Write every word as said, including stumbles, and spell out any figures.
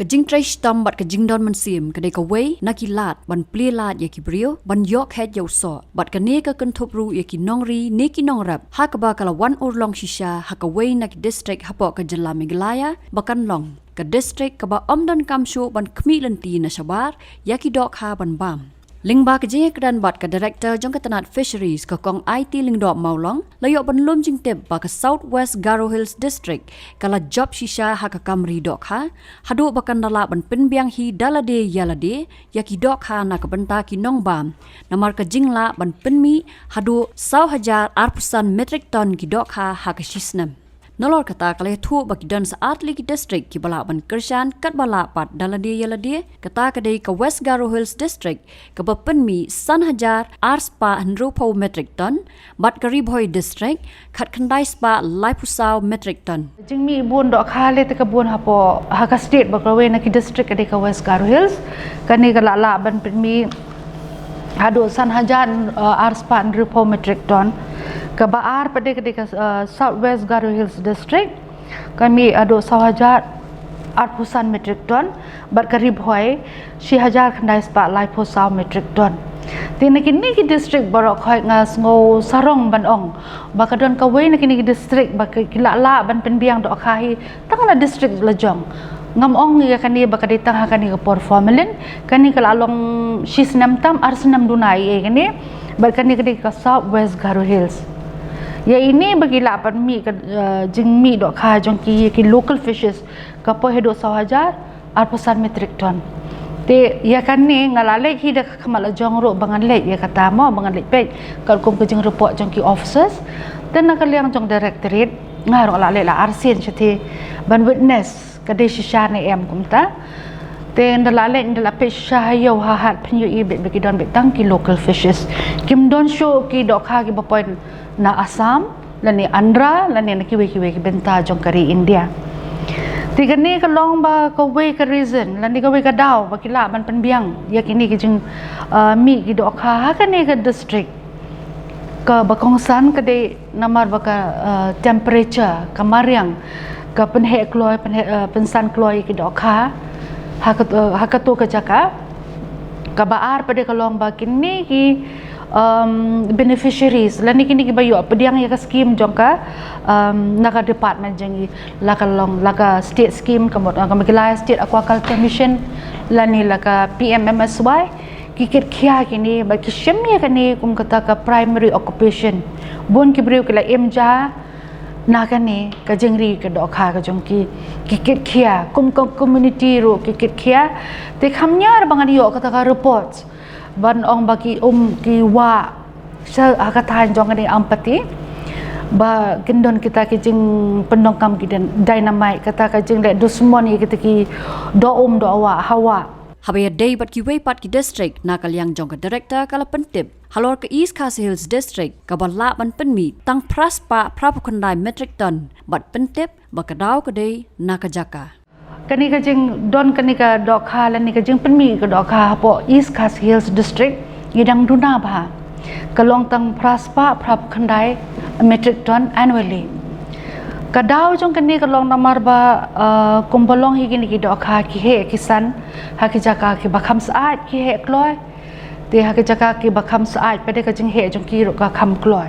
Jingtrei shitom bad ka jingdon mynsiem ka dei kawei na ki lad ban plie lad ïa ki briew ban ïoh khet ïa u soh, bad kane ka kynthup ruh ïa ki nongri ne ki nongrep, ha kaba ka la wan urlong shisha ha kawei na ki distrik hapoh ka jylla Meghalaya ba kan long ka distrik kaba ym donkam shuh ban khmih lynti na shabar ïa ki dohkha ban bam. Lyngba ka jingïakren bad ka director jong ka tnat Fisheries, ka Kong Aiti Lyngdoh Mawlong, la ïoh ban lum jingtip ba ka South West Garo Hills District ka la jop shisha ha ka kam ri dohkha, haduh ba kan da lah ban pynbiang hi da lade ïa lade ïa ki dohkha na ka bynta ki nongbam, namar ka jinglah ban pynmih haduh saw hajar arphew san metric ton ki dohkha ha ka shi snem. Nalor kata, ka la ïathuh ba ki don sa artylli ki distrik kiba lah ban kyrshan katba lah pat da lade ïa lade, kata ka dei ka West Garo Hills District kaba pynmih san hajar ar spah hynriewphew metric ton, bad ka Ri Bhoi District khatkhyndai spah laiphew saw metric ton. Jingmih bun dohkha lei te ka bun hapoh ha ka state bad kawei na ki distrik ka dei ka West Garo Hills. Kane ka la lah ban pynmih haduh san hajar, eh, ar spah hynriewphew metric ton. Kaba ar pat de ka dei ka, eh, South West Garo Hills District, ka mih haduh saw hajar arphew san metric ton, bad ka Ri Bhoi shi hajar khyndai spah laiphew saw metric ton. Te na kine ki distrik baroh khoit nga sngew sarong ban ong ba ka don kawei na kine ki distrik ba ki, ki lah lah ban pynbiang dohkha hi tang na distrik la jong. Ngam ong ïa kane ba ka dei tang ha kane ka por formalin, kane ka la long shi snem tam, ar snem duna ïa kane, bad kane ka dei ka South West Garo Hills. Ïa ine ba ki lah pynmih ka, eh, jingmih dohkha jong ki, ki local fishes, ka poi haduh saw hajar arphew san metric ton. Te ïa kane nga la leit hi da ka khmat la jong ruh ba ngan leit ïa kata mo, ba ngan leit peit katkum ka jingreport jong ki officers. Te na ka liang jong directorate nga ruh la leit la arsien shathie ban witness ka dei shisha ne em kumta. Te nda la leit nda la peit shisha ha ïew ha hat, pynïohi beit ba ki don beit tang ki local fishes. Kim don shuh ki dohkha kiba poi na Assam lane Andhra lane na kiwei kiwei ki bynta jong ka ri India. Te kane ka long ba kawei ka reason lane kawei ka daw ba ki lah ban pynbiang ïa kine ki jing, ah, mih ki dohkha ha kane ka distrik. Kaba kongsan ka dei namar ba ka, ah, temperature, ka mariang, ka pynheh kloi, pynheh, ah, pynsan kloi ïa ki dohkha ha ka, ah, ha kato ka jaka. Kaba ar pat de ka long ba kine ki, um, beneficiaries lane kine kiba ïoh pdiang ïa ka scheme jong ka, um, na ka department jong ngi, la ka long, la ka state scheme, ka mut, ka Meghalaya State Aquaculture Mission lane la ka P M M S Y, ki kit khia kine bad ki shim ïa kane kum kata ka primary occupation. Bun ki briew ki la im ja na kane ka jingri ka dohkha ka jong ki, ki kit khia, kum ka community ruh ki kit khia. Te kham ñiar ba ngan ïoh kata ka report ban ong ba ki um ki wah sha ha ka thaiñ jong kane Ampati ba kin don kita ki jingpyndonkam ki dyn-, dynamite, kata ka jingleh dusmon ïa kita ki doh um doh wah ha wah. Haba ïadei bad kiwei pat ki distrik, na ka liang jong ka director ka la pyntip halor ka East Khasi Hills District kaba lah ban pynmih tang phra spah phraphew khyndai metric ton, bad pyntip ba ka daw ka dei na ka jaka. Kane ka jingdon kane ka dohkha lane ka jingpynmih ka dohkha hapoh East Khasi Hills District ngi dang duna bha. Ka long tang phra spah phraphew khyndai metric ton annually. Ka daw jong kane ka long namar ba, uh, kumba long hi kine ki dohkha ki heh ki san ha ki jaka kiba kham syaid ki heh kloi. Te ha ki jaka kiba kham syaid pat de ka jingheh jong ki ruh ka kham kloi.